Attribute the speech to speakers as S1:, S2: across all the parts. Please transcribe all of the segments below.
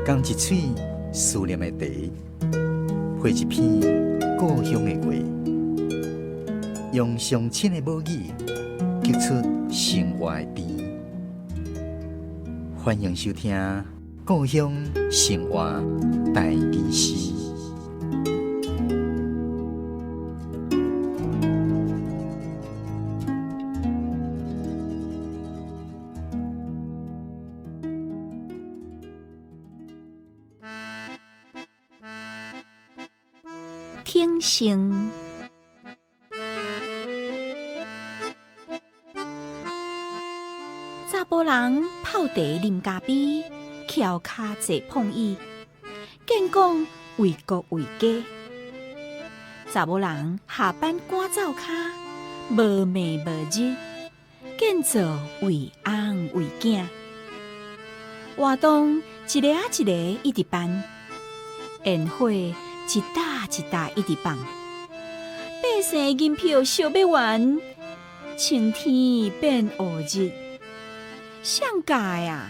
S1: 仝一喙思念的茶，配一篇故鄉的話，用上親的母語，激出生活的甜。歡迎收聽《故鄉生活台語詩》。
S2: 挺性。查埔人泡茶啉咖啡，翘跤坐膨椅，见讲為國為家。查某人下班趕走跤，無暝無日，見做為翁為囝。活動一个仔一个一直辦，煙火一搭一搭一直放，百姓的銀票燒欲完，晴天變烏日，誰教的啊？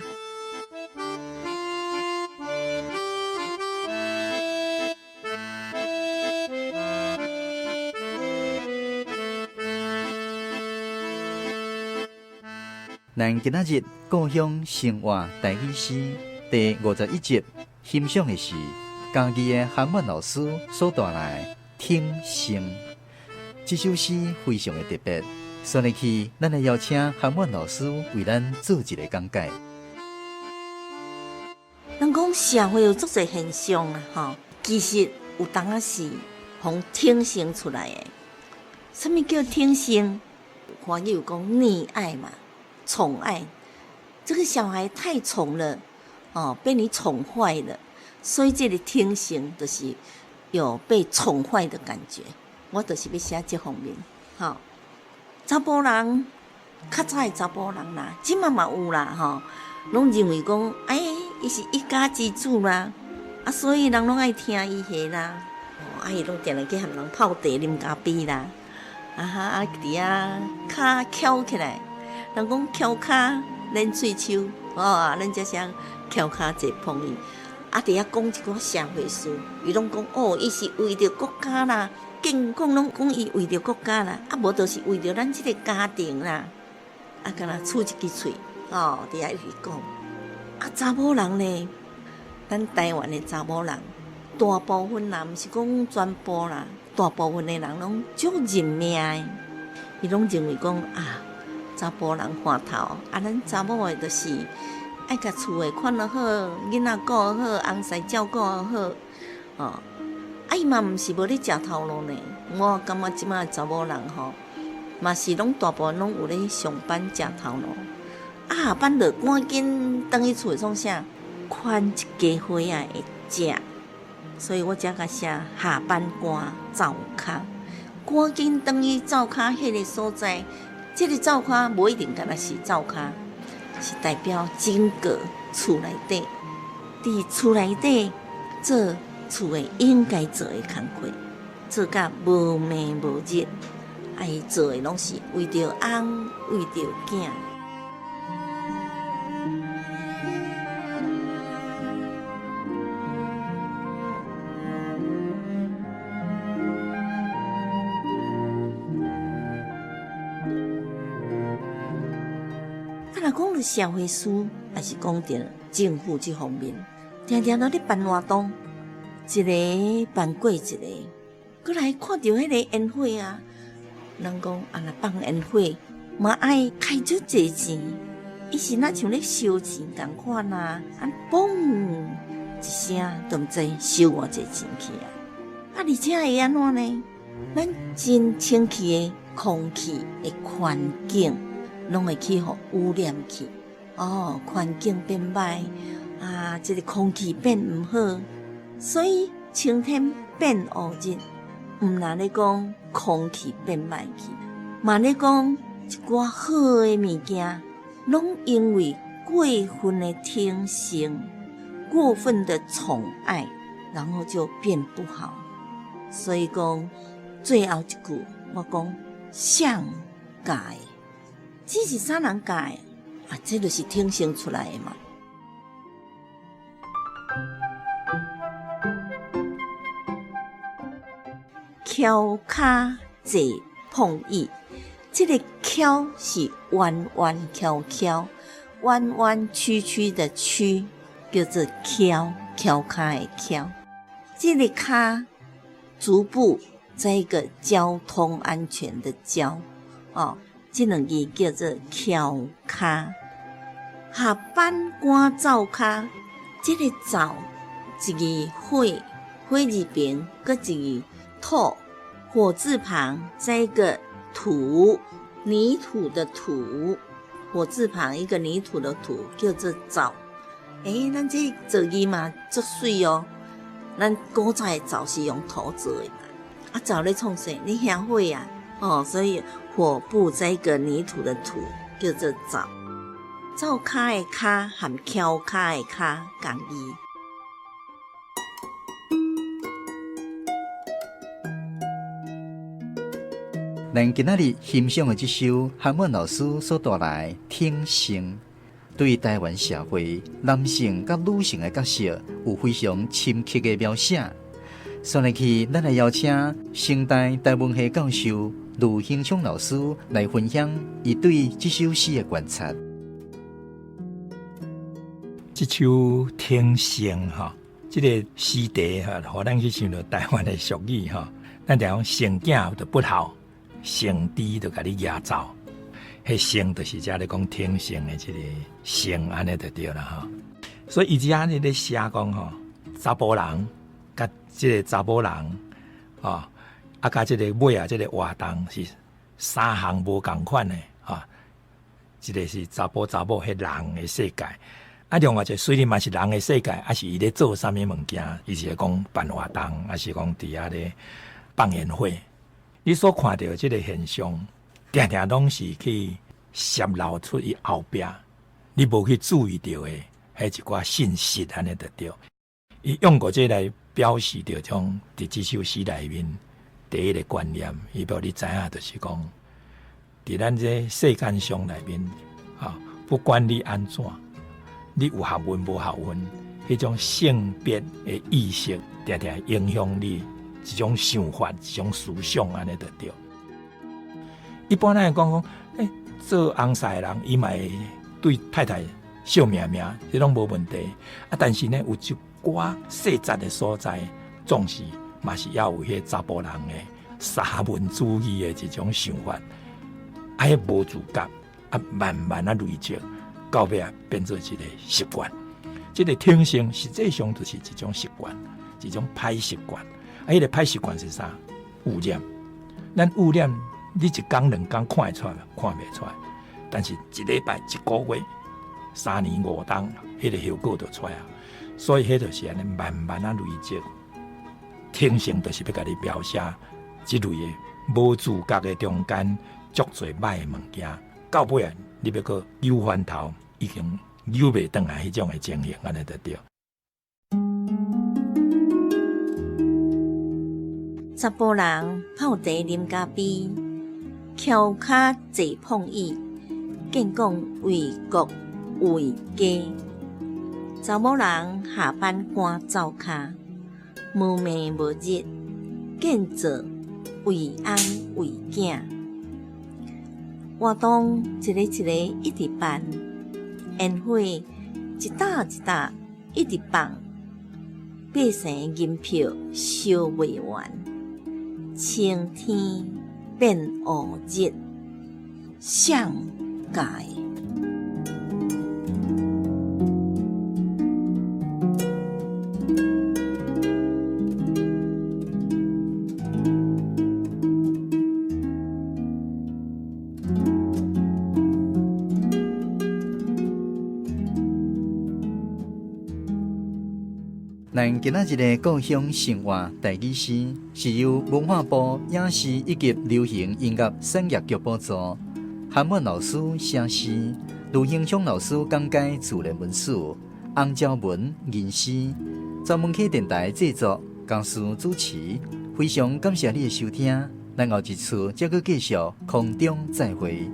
S1: 咱今仔日故鄉生活台語詩第51集，欣賞的是嘉義的韓曼老師所帶來的《挺性》這首詩，非常的特別。所以去，咱來邀請韓曼老師為咱做一個講解。
S3: 人講社會有足濟現象啊，吼，其實有當仔是予挺性出來的。啥物叫挺性？華語有講溺愛嘛。寵愛，這個小孩太寵了，哦，被你寵壞了，所以這個挺性就是有被寵壞的感覺。我就是欲寫這方面，吼，查埔人，較早的查埔人啦，這馬嘛有啦，吼，攏認為講，哎，伊是一家之主啦，啊，所以人攏愛聽伊的啦，哦，啊，伊攏定定去和人泡茶啉咖啡啦，啊哈，啊，佇遐跤翹起來。人講翹跤練喙鬚，哦，咱這寫翹跤坐膨椅，啊，佇遐講一寡社會事，伊攏講哦，伊是為著國家啦，見講攏講伊為著國家啦，啊，無就是為著咱這個家庭啦，啊，敢若杵一支喙，哦，佇遐一直講。啊，查某人呢，咱台灣的查某人，大部分啦，毋是講全部啦，大部分的人攏足認命的，伊攏認為講啊。查埔人飯頭，啊，咱查某的就是愛共厝的看落好，囡仔顧好，翁婿照顧好，哦，啊，伊嘛毋是無咧食頭路呢。我感覺這馬查某人吼，嘛是攏大部分攏有咧上班食頭路，啊，下班就趕緊轉去厝創啥？牽一家伙仔會食，所以我才共寫下班趕灶跤，趕緊轉去灶跤彼個所在。這個灶跤無一定干焦是灶跤，是代表整個厝內底，佇厝內底做厝的應該做的工課，做甲無暝無日，啊，伊做的攏是為著翁，為著囝。啊，若講著社會事，也是講著政府這方面，定定都咧辦活動，一个辦過一个，閣來看著彼個煙火啊，人講啊，若放煙火嘛愛開足濟錢，伊是若像咧燒錢仝款啊，啊，嘣一聲都毋知燒偌濟錢去啊！啊，而且會按怎呢？咱真清氣的空氣的環境，攏會去予污染去。哦，環境變歹啊，這個空氣變毋好，所以晴天變烏日，毋但咧講空氣變歹去，嘛咧講一寡好的物件，攏因為過分的挺性、過分的寵愛，然後就變不好。所以講最後一句，我講誰教的？這是啥人教的？啊，這就是挺性出來的嘛。蹺跤坐碰椅，這个蹺是彎彎翹翹、彎彎曲曲的曲，叫做蹺，蹺跤的蹺。這个跤足部再一个交通安全的交，哦，這兩字叫做蹺跤。下班趕走跤，這个走一字火，火字邊閣一字土，火字旁再一個土，泥土的土，火字旁一個泥土的土，叫做灶。欸，咱這造字嘛足媠哦。咱古早的灶是用土做的嘛，啊，灶咧創啥？咧燃火啊，哦，所以火部再一個泥土的土，叫做灶。灶跤的跤和蹺跤的跤仝字。
S1: 咱今仔日欣賞的這首韓文老師所帶來的《挺性》，對台灣社會男性佮女性的角色有非常深刻的描寫。紲落去，咱來邀請成大台文系教授盧興聰老師來分享伊對這首詩的觀察。
S4: 這首《挺性》吼，這个詩題吼，予咱去想著台灣的俗語吼，咱就講生囝就不孝。生豬就共你夯走，彼性就是遮咧講天性的這个性，按呢就對啦吼。所以伊遮咧咧寫講吼，查埔人佮這个查某人，吼，啊，佮這个尾仔這个活動是三項無仝款的，吼。一个是查埔查某彼人的世界，啊，另外一个雖然嘛是人的世界，啊是伊咧做啥物物件，伊是咧講辦活動，抑是講佇遐咧放煙火。你所看著這个現象，定定攏是去泄露出伊後壁，你無去注意著的，彼一寡信息按呢就對。伊用過這來表示著種佇這首詩內面第一个觀念，伊欲你知影，就是講，佇咱這世間上內面，啊，不管你按怎，你有學問無學問，彼種性別的意識，定定影響你。一種想法，一種思想，按呢就對。一般咱會講講，欸，做翁婿的人，伊嘛會對太太惜命命，這攏無問題。啊，但是呢，有一寡細節的所在，總是嘛是猶有彼個查埔人的沙文主義的一種想法，啊，彼無自覺，啊，慢慢啊累積，到尾啊變做一个習慣。這个天性實際上就是一種習慣，一種歹習慣。啊，彼个歹習慣是啥？污染。咱污染，你一工兩工看會出來無？看袂出來。但是一禮拜、一个月、3年5冬，彼个效果就出來啊。所以彼就是按呢，慢慢啊累積，天性就是欲共你描寫這類的無自覺的中間，足濟歹的物件，到尾啊，你欲閣扭翻頭，已經扭袂轉來彼種的情形，按呢就對。
S3: 查埔人泡茶啉咖啡，蹺跤坐碰椅，見講為國為家。查某人下班趕灶跤，無暝無日，見做為翁為囝。活動一个一个一直辦，煙火一搭一搭一直放，百姓銀票燒袂完。晴天變烏日，誰教的？
S1: 咱今仔日的故鄉生活台語詩，是由文化部影視以及流行音樂產業局補助，韓文老師寫詩，盧興聰老師講解自然文史，洪昭文吟詩，專門客電台製作，公司主持。非常感謝你的收聽，咱後一次再閣繼續空中再會。